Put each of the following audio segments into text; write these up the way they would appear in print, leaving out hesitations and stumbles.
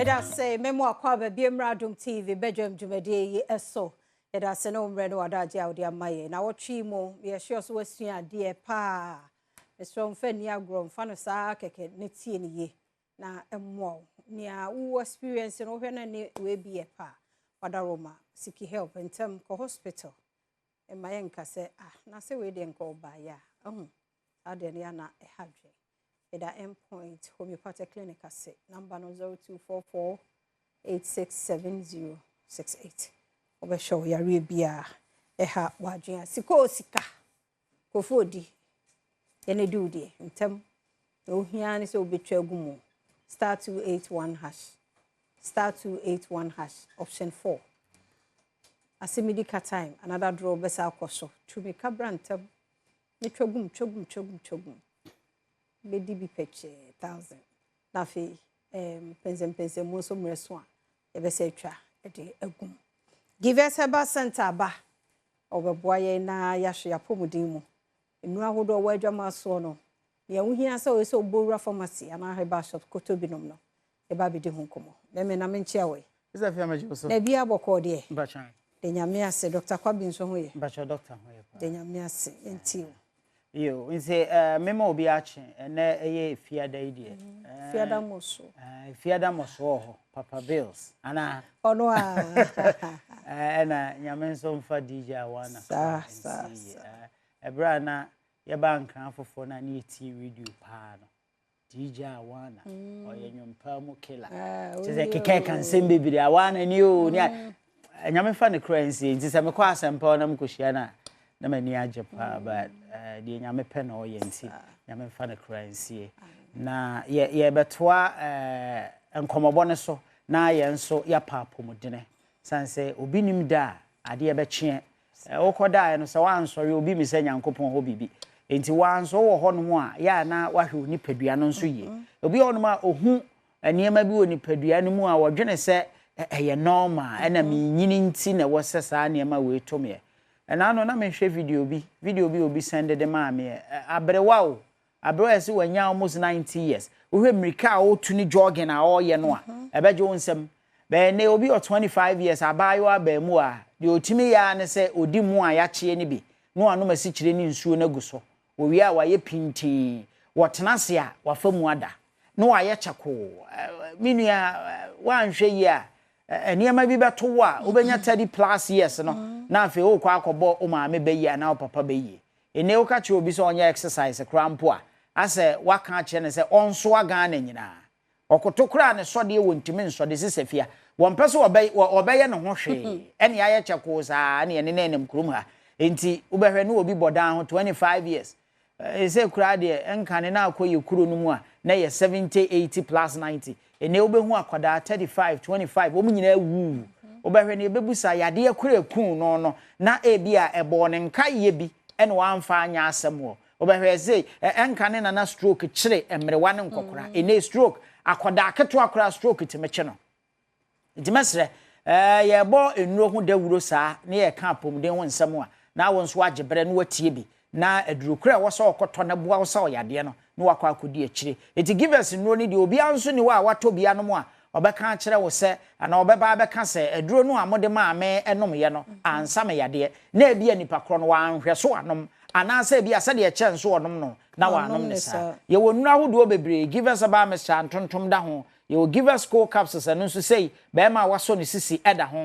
Meda ase memo akɔ aba bi mmra Adom TV badwam dwumadie yi so. Yɛda ase ne wo mmerɛ ne w'adagye a wode ama yɛn. Na wɔtwe mu yɛhyɛ so wasua adeɛ paa. Mesrɛ wo mfa nni agorɔ, mfa no saa kɛkɛ ne tie ne yie na ɛmmoa wo. Nea wo experience no wohwɛ no ne wei bi yɛ paa. Wadaroma seek help ntɛm kɔ hospital. Ɛma yɛnka sɛ ah na sɛ wei deɛ nka ɔbaeɛ a ahu saa deɛ no yɛ na ɛha dwe. Ɛda Endpoint Homeopathic Clinic ase. Number no 0244 867068. Wɔbɛhwɛ wo yareɛ biara ɛha w'adwene a sika o sika kofu odi yɛne di wo deɛ ntɛm na ohia ne sɛ wobɛtwa agu mu *281# *281# option 4 asɛmidi ka time another draw bɛsa akɔ so tumi kabra ntɛm ne twa gum, twa gum, twa gum, twa gum, bɛdi bi pɛkyɛɛ 1000 na afei mpɛnsɛmpɛnsɛm mu nso mmerɛ so a yɛbɛsɛ atwa de agum. Givers Herbal Center aba ɔbɛboa yɛn na yɛahwɛ yɛapɔmuden mu. Nnuro ahodoɔ wɔ adwama soɔ no, nea wohia sɛ wɔyɛ sɛ wobɔwura pharmacy anaa herbal shop kɔtɔ binom no, yɛba abɛdi ho nkɔmmɔ. Bɛmɛ na menkyia wɔ yi. Sɛ fia mɛgye wo so. Na ebi abɔkɔɔ deɛ. Mpatwa. De Nyame ase. Dr. Kwabi nso ho yɛ. Mpatwa, doctor ho yɛ paa. De Nyame ase nti o. Yo, nti mema obi akye ɛnɛ ɛyɛ fiada yi deɛ. Fiada mmɔ so. Fiada mmɔ so wɔ hɔ, Papa Bills. Ana ɔno a. Ɛna Nyame nso mfa DJ Awana. Saa saa saa. Ɛberɛ a na yɛba Nkran foforɔ na ne yɛtie radio paa no, DJ Awana ɔyɛ nnwompa mu killer. Kyerɛ sɛ keka ɛka nsɛm bebree Awana ni o ne a Nyame fa ne kora nsie. Nti sɛ mekɔ Asɛmpa na mekɔhyia no a na m'ani agye paa, but deɛ Nyame pɛ na ɔyɛ, nti Nyame fa ne kora nsie. Na yɛbɛtoa nkɔmmɔbɔ no so na yɛn nso yɛapa apɔmudene sane sɛ obi nim da a adeɛ bɛkyeɛ. Wokɔdaeɛ no sɛ woansɔre obi mi sɛ Nyankopɔn hɔ biribi nti woanso wɔ hɔnom a yɛ a na wahwɛ wo nipadua no nso yie. Obi wɔ hɔnom a ɔhu nneɛma bi wɔ nipadua no mu a wɔdwene sɛ ɛyɛ normal ɛna menyini nti na ɛwɔ sɛ saa nneɛma wei to meɛ. Ɛna no na mehwɛ video bi obi send de maa meɛ. Aberewa o, aberewa yɛ sɛ wanya almost 90 years. Wohwɛ mmirika a ɔretu ne jogging a ɔreyɛ no a ɛbɛgye wo nsɛm bɛyɛ. Ne obi wɔ 25 years, abaayewa abaamu a deɛ ɔtumi yɛ a ne sɛ ɔdi mu a yɛakyeɛ no bi na wanom asikyire ne nsuo no agu so. Owie a wayɛ pintii, wɔtena ase a wafa mu ada na wayɛ kyakoo. Me nua, woanhwɛ yie a nneɛma bi bɛto wo a wobɛnya 30 plus years no na afei wokɔ akɔbɔ wo maame bɛyie anaa wo papa bɛyie. Ɛnɛ woka kyerɛ obi sɛ ɔnyɛ exercise koraa mpo a asɛ waka akyerɛ no sɛ ɔnsoa Ghana nyinaa. Ɔkoto koraa ne sɔdeɛ wɔ ntumi nsɔde sisa fia wɔmpɛ sɛ ɔbɛyɛ ne ho hwee ɛne ayɛ kyɛkoo saa ɛne ɛne ne nam kurom ha. Nti wobɛhwɛ ne obi bɔ dan ho 25 years ɛsɛ koraa deɛ ɛnkane na akɔ yɛ kuro no mu a na yɛ 70, 80 plus, 90. Ɛnɛ wobɛhu akwadaa 35, 25, wɔn nyinaa wuu. Wobɛhwɛ no yɛbɛbusa yadeɛ koro ekun no na ebi a ɛbɔɔ ne nka yie bi ɛna wamfa anya asɛm wɔ. Wobɛhwɛ sɛ ɛnka ne nana stroke kyere mmerewa ne nkɔkora. Ɛnɛ stroke, akwadaa ketewa koraa stroke tumi kye no. Nti mɛsrɛ yɛbɔ nnuro ho dawuro saa ne yɛka apɔmuden ho nsɛm a na wo nso agye berɛ na watie bi na aduro kora a ɛwɔ sɛ ɔkɔtɔ na boa wo sɛ ɔyadeɛ no na wakɔ akɔdi akyire. Nti Givers nnuro no deɛ, obiara nso ni hɔ a watɔ bia nom a ɔbɛka akyerɛ wo sɛ anaa ɔbɛba abɛka sɛ aduro no a mode maa me ɛnomyɛ no ansa me yadeɛ, na ebi a nipa korɔ no wanhwɛ so anom anaasɛ ebi a sɛdeɛ ɛkyɛn so ɔnom no na wanom ne saa. Yɛwɔ nnuro ahodoɔ bebree. Givers herbal mixture ntontom da ho, yɛwɔ Givers Cold capsules, ɛno nso sei bɛrima a wasɔ ne sisi ɛda ho,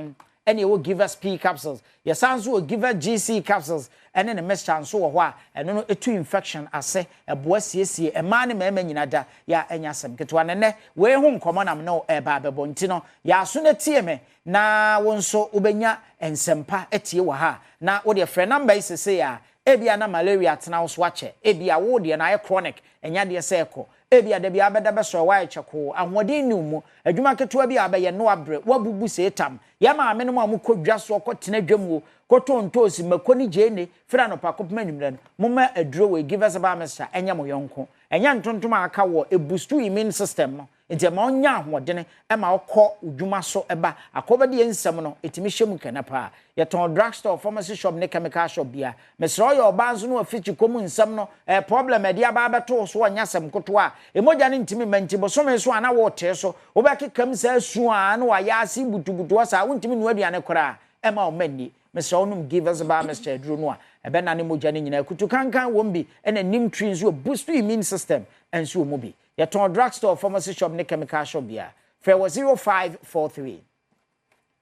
ɛne yɛwɔ Givers P capsules. Yɛsan nso wɔ Givers GC capsules ɛne ne mixture nso wɔ hɔ a ɛno no ɛtu infection ase, ɛboa siesie mmaa ne mmarima nyina da yɛ a ɛnya asɛm ketewa. Nɛnɛ wei ho nkɔmmɔ nam ne ɛba abɛbɔ. Nti no yɛaso no tie me na wo nso wobɛnya nsɛmpa atie wɔ ha. Na wodeɛ frɛ number yi sesei a ebia na malaria tena wo so akyɛ, ebia wo deɛ no ayɛ chronic, ɛnya deɛ sɛ ɛkɔ, ebia da bi abɛda bɛsɔre wayɛ kyɛkoo, ahoɔden nni wo mu, adwuma ketewa bi a abɛyɛ no abrɛ, wabubu sɛ tam. Yɛ maame no mu a mokɔ dwa soɔ kɔtena dwa mu o, kɔtɔ ntoosi, mako ne gyeene firi anɔpa kɔpem anwummerɛ no, momma aduro wei Givers herbal mixture ɛnyɛ mo yɔnko. Ɛnyɛ ntontom a aka wɔ ɛboost immune system no. Enti ɛma wonya ahoɔdene ma wokɔ wo dwuma so ba. Akɔbɛdeɛ nsɛm no, ɛtumi hyɛ mu kɛnɛ paa. Yɛtɔn drug store, pharmacy shop ne chemical shop biara. Mesrɛ wo yɛ ɔbaa nso na wafikyi kɔ mu nsɛm no, ɛyɛ problem a ɛde aba abɛto wo so ɔnyɛ asɛm ketewa a, mogya no ntumi mma nti bosome so a na woretee so, wobɛkeka mu saa su a na wayɛ ase butubutu hɔ saa, wontumi nnoa aduane koraa ɛmma wo mma nni. Mesrɛ wo nom Givers Bar Mixture aduro no a ɛbɛnane mogya no nyinaa. Kutu kankan wɔ mu bi ɛna neem tree nso ɛboost immune system nso wɔ mu bi. Yɛtɔn drug store, pharmacy shop ne chemical shop biara. Frɛ wɔ 0543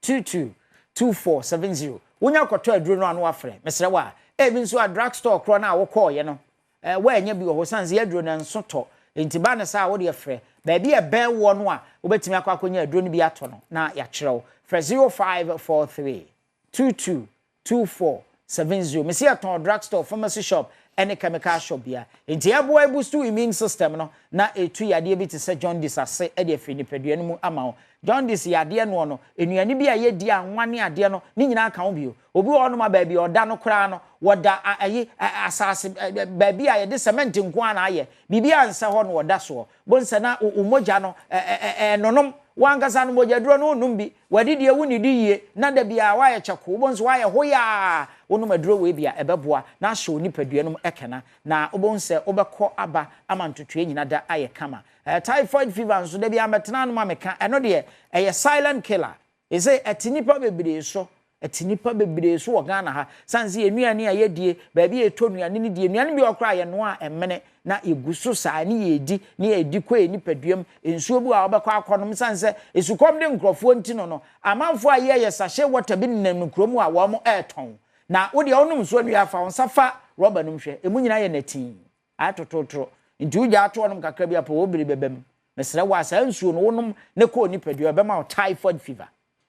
22 2470. Wonya kɔtɔ aduro no a na wafrɛ. Mesrɛ wo a, ebi nso a drug store korɔ no a wokɔɔeɛ no, eh, woannya bi wɔ hɔ sane sɛ aduro no nso tɔ. Enti ba no saa a wode frɛ. Baabi a ɛbɛn woɔ no a wobɛtumi akɔ akɔnya aduro no bi atɔ no na yɛakyerɛ wo. Frɛ 0543 22 2470. Mese yɛtɔn drug store, pharmacy shop ne chemical shop bia. Enti ɛboa boost immune system no na ɛtu yadeɛ bi te sɛ jaundice ase de afiri nipadua no mu ama wo. Jaundice yadeɛ noɔ no, nnuane bi a yɛdi a nwa ne adeɛ no ne nyinaa ka ho bio. Obi wɔ hɔnom a baabi a ɔda no koraa no, wɔda ayi asase baabi a yɛde cement nko ara na ayɛ. Biribi ansɛ hɔ na ɔda soɔ. Bonsɛ na wo mogya no ɛnonom. Wo ankasa no mogyaduro no wonnom bi. W'adidie wonnidi yie na da biara woayɛ kyɛkoo. Wobɛhu sɛ woayɛ hoyaa. Wonom aduro wei bi a, ɛbɛboa na ahyɛ wo nipadua no mu kɛna. Na wobɛhu sɛ wobɛkɔ aba ama ntotoeɛ nyina da ayɛ kama. Typhoid fever nso, da biara mɛtena anom a meka, ɛno deɛ ɛyɛ silent killer. Ɛsei ɛte nnipa bebree so, ɛte nnipa bebree so wɔ Ghana ha. Sane sɛ yɛn nnuane a yɛdie, baabi a yɛtɔ nnuane no die, nnuane bi wɔ hɔ koraa a yɛnoa a ɛmene na yɛgu so saa ne yɛdi ne yɛdi kɔ yɛn nipaduam. Nsuo bi wɔ a wobɛkɔ akɔnom, sane sɛ esukɔm de nkurɔfoɔ nti no no, amanfoɔ a yɛyɛ sachet water bi nenam kurom a wɔn ɛretɔn. Na wo deɛ wonom nsuo no wie a, fa wo nsa fa rɔba no mu hwɛ, emu nyinaa yɛ nɛtee, ayɛ totorotoro. Nti wogyaa to hɔnom kakra bi a pɛ, wo bere bɛba mu. Mesrɛ wo a, saa nsuo no wonom na ɛkɔ wo nipadua, ɛbɛma wo typhoid fever.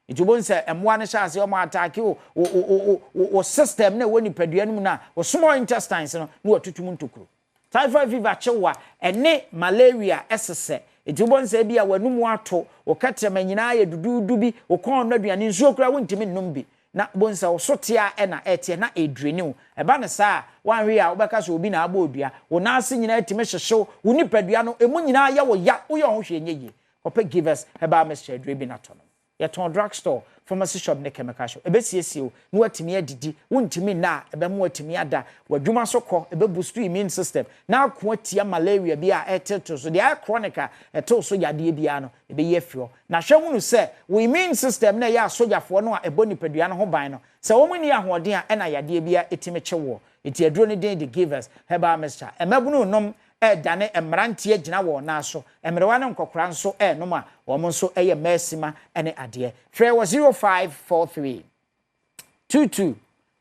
Nti wobɛhu sɛ mmoa no hyɛ aseɛ wɔn attack wo wo wo wo wo system na ɛwɔ nipadua no mu no a, wo small intestines no na watutu mu ntokuro. Typhoid fever kye wo a, ɛne malaria ɛsesɛ. Nti wobɛhu sɛ ebi a w'anum ato, wo kɛtrɛma nyinaa yɛ duduudu bi, wo kɔn nnɔ aduane, nsuo koraa wontumi nnom bi. Na wobɛhu sɛ wo so te a ɛna ɛteɛ na ɛredraini wo. Ɛba no saa a, woanhwɛ yie a wobɛka sɛ obi na abɔ wo dua. Wo nan ase nyinaa tumi hyehye wo, wo nipadua no ɛmu nyinaa yɛ wo ya, woyɛ wo ho hwee nyɛ yie. Kɔpɛ Givers Herbal Mixture aduro bi na tɔ nom. Yɛtɔn drug store, pharmacy shop ne chemical shop. Ɛbɛsiesie wo na woatumi adidi. Wontumi nna a, ɛbɛma woatumi ada. W'adwuma so kɔ, ɛbɛ boost wo immune system na ako atia malaria bi a ɛretetew so. Deɛ ayɛ chronic a ɛtew so yadeɛ biara no, ɛbɛyi afi hɔ. Na hwɛ hunu sɛ wo immune system no a ɛyɛ asogyafoɔ no a ɛbɔ nipadua no ho ban no, sɛ wɔn nni ahoɔden a, ɛna yadeɛ biara ɛtumi kye woɔ. Enti aduro no din de Givers Herbal Mixture. Mmabunu nom redane mmeranteɛ gyina wɔn nan so, mmerewa ne nkɔkora nso renom a wɔn nso yɛ mmaasima ne adeɛ. Frɛ wɔ 0543 22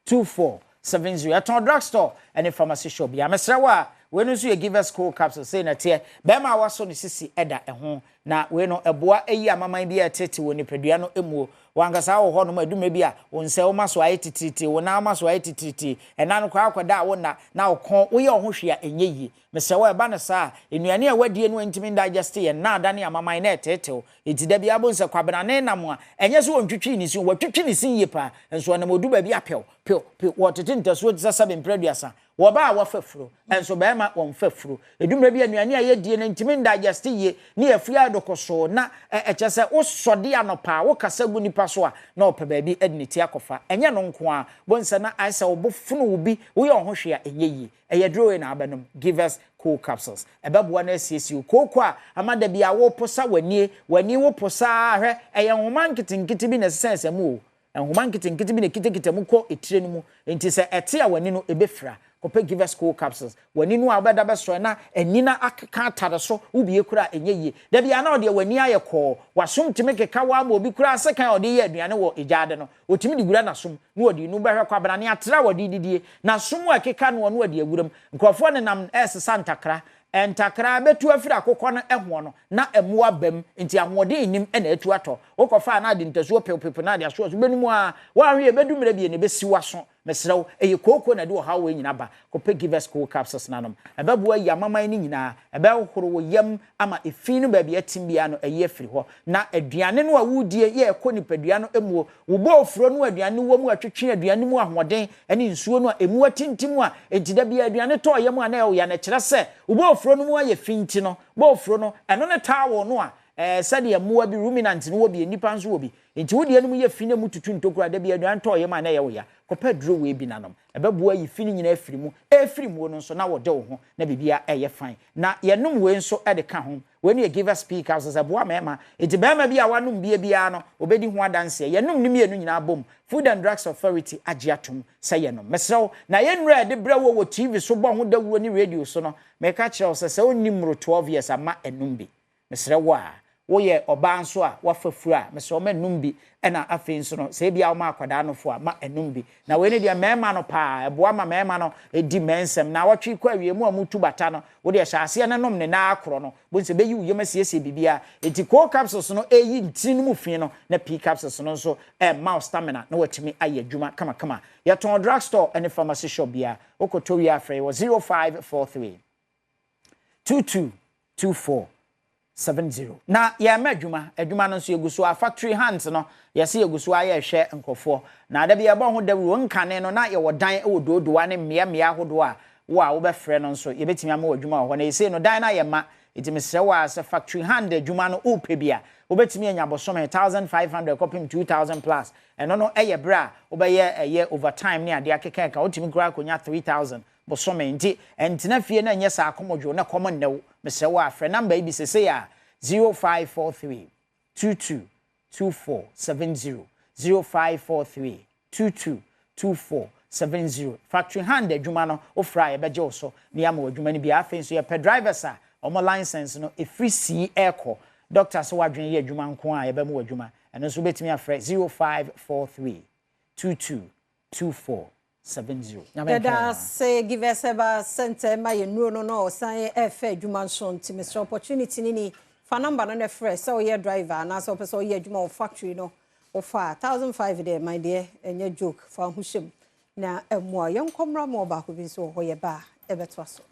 24 70. Yɛtɔn drug store ne pharmacy shop biara. Mesrɛ wo a, wei no nso yɛ Givers Cold Capsule, sei na ɛteɛ. Bɛrima a wasɔ ne sisi da ɛho, na wei no ɛboa yi amaman bi a ɛtete wɔ nipadua no muo. W'ankasa wɔ hɔnom a, ɛdu mmerɛ bi a, wo nsa woma so ayɛ titiritii, wo nan woma so ayɛ titiritii, ɛna no koraa wokɔda a wonna, na wo kɔn, woyɛ wo ho hwee a ɛnyɛ yie. Mesrɛ wo, ɛba no saa a, nnuane a woadie no antumi ndigeste yɛ nnaada ne amaman na ɛteetew. Enti da biara bohu sɛ Kwabena ne nam a, ɛnyɛ sɛ ɔntwitwii ne se o, watwitwi ne se yie paa, nso ɔnam ɔdu baabi a pew, pew, pew, wɔtete ntasuo te sɛ sɛbe mprɛ aduasa. Wɔba a wɔfa furo, nso barima wɔmfa furo. Ɛdu mmerɛ bi a nnuane a yɛdie no ntumi ndigeste yie ne yɛafiri ayɛ dokosoo na ɛ, kyerɛ sɛ wosɔde anɔpa a wokasa gu nipa so a na ɔpɛ baabi de ne ti akɔfa. Ɛnyɛ ɛno nko ara, bohu sɛ na ayɛ sɛ wo bo fono wo bi, woyɛ wo ho hwee a ɛnyɛ yie. Ɛyɛ aduro wei na abɛnom, Givers Cool Capsules. Ɛbɛboa na asiesie wo kooko a ama da biara woreposa w'anie, w'ani woposa ara hwɛ, ɛyɛ nhoma nketenkete bi na ɛsesɛnsɛn mu o. Nhoma nketenkete bi na ɛkitakita mu kɔ etire no mu, enti sɛ ɛte a w'ani no ɛbɛfira. Kɔpɛ Givers Cool Capsules. W'ani no a wobɛda bɛsɔre na ani no akeka atare so, wobue koraa a ɛnyɛ yie. Da biara na ɔdeɛ w'ani ayɛ kɔɔ, w'asom tumi keka wo ara ma obi koraa sekan a ɔde yɛ aduane wɔ egyaade no, ɔtumi de wura n'asom na ɔde nu. Bɛhwɛ kwabrane atere a wɔde redidie, n'asom a ɛkeka noɔ na ɔde awura mu. Nkurɔfoɔ nenam resesa ntakra. Ntakra bɛtu afiri akokɔ no hoɔ no, na mmoa ba mu, nti ahoɔden nnim na atu atɔ. Wokɔfa a na ade ntasuo pewpew na ade asoa so, wobɛnum ara, woanhwɛ yie ɛbɛdu mmerɛ bi a na ɛbɛsi w'aso. Mesrɛ wo, ɛyɛ kooko na ɛde ɔhaw wei nyinaa ba. Kɔpɛ Givers Cool Capsules na nom. Ɛbɛboa ayi amaman no nyinaa, ɛbɛhohoro wo yam ama efi no baabi a atim biara no ayi afiri hɔ. Na aduane no a woredie yɛ ɛkɔ nipadua no muo. Wo bɔɔfuro no a aduane no wɔ mu a ɛtwetwe aduane no mu ahoɔden ne nsuo no a emu atintim a enti da biara aduane tɔ yam a na ɛyɛ wo ya no ɛkyerɛ sɛ wo bɔɔfuro no mu ayɛ fi nti no bɔɔfuro no ɛno ne towel no a Ɛɛ, sɛdeɛ mmoa bi, ruminant no wɔ bi, nnipa nso wɔ bi. Nti wo deɛ no mu yɛ fi na mu tutu ntokuro a, da bi aduane tɔ yam a na ɛyɛ wo ya. Kɔpɛ aduro wei bi na nom. Ɛbɛboa ayi fi no nyinaa afiri mu. Ɛrefiri muo no nso na wɔde wo ho na biribiara ɛyɛ fine. Na yɛnom wei nso de ka ho. Wei no yɛ Givers Pea capsules, ɛboa mmarima. Nti barima bi a wanom bie biara no, ɔbɛdi ho adanseɛ. Yɛnom ne mmienu nyinaa bom. Food and Drugs Authority agye atom sɛ yɛnom. Mesrɛ wo, na yɛn nnuro a yɛde brɛ wo wɔ TV so bɔ ho dawuro ne radio so no, meka kyerɛ wo sɛ, sɛ wonni mmoro 12 years a, mma ɛnnom bi. Mesrɛ wo a, woyɛ ɔbaa nso a woafa furu a, mesrɛ wo ma nnom bi. Ɛna afei nso no, sɛ ebia woma akwadaa nofo a, ma ɛnnom bi. Na wei no deɛ mmarima no paa, ɛboa ma mmarima no di mmɛnsɛm. Naawɔtwe kɔ awie mu a motu bata no, wo deɛ hyɛ aseɛ na nom ne nan akorɔ no. Bohu sɛ ɛbɛyi wo yam asiesie biribiara. Enti Cold capsules no ɛreyi ntini no mu fi no, na Pea capsules no nso ɛrema wo stamina na woatumi ayɛ adwuma kamakama. Yɛtɔn drug store ne pharmacy shop biara. Wokɔtɔ wie a frɛ yɛn wɔ 0543 22 24 70. Na yɛrema adwuma, adwuma no nso yɛgu so a, factory hands no yɛse yɛgu so a yɛrehwɛ nkurɔfoɔ. Na da bi yɛbɔ ho dawuro, nkane no na yɛwɔ dan wɔ Dodowa ne mmea mmea ahodoɔ a wo a wobɛfrɛ no nso yɛbɛtumi ama wo adwuma wɔ hɔ. Na yɛsei no dan no ayɛ ma, nti mesrɛ wo ara sɛ factory hand adwuma no wopɛ bi a, wobɛtumi anya bosome 1500 kɔpem 2000 plus. Ɛno no yɛ berɛ a wobɛyɛ ɛyɛ overtime ne adeɛ akeka ɛka, wotumi koraa kɔnya 3000 bosome nti ntena fie na nyɛ saa kɔmɔdwo na kɔm nnɛ wo. Mesrɛ wo a, frɛ number yi bi sesei a, 0543 22 24 70, 0543 22 24 70. Factory hand adwuma no wofrɛ a yɛbɛgye wo so na yɛama wo adwuma no bi. Afei nso yɛpɛ drivers a wɔn license no ɛfiri C ɛrekɔ. Doctor sɛ w'adwene yɛ adwuma nko a yɛbɛma wo adwuma. Ɛno nso wobɛtumi afrɛ 0543 22 24 70. Nyame nka Yɛda yɛn ho. Ase Givers Herbal Center ma yɛn nnuro no na ɔsan ɛfɛ adwuma nso, nti mesrɛ, opportunity ni ni. Fa number no na frɛ sɛ woyɛ driver anaasɛ wopɛ sɛ woyɛ adwuma wɔ factory no, wofa 1500 deɛ man deɛ ɛnyɛ joke. Fa ho hyɛm na ɛmmoa. Yɛnkɔ mmra ma ɔbaako bi nso wɔ hɔ, yɛba a ɛbɛtoa so.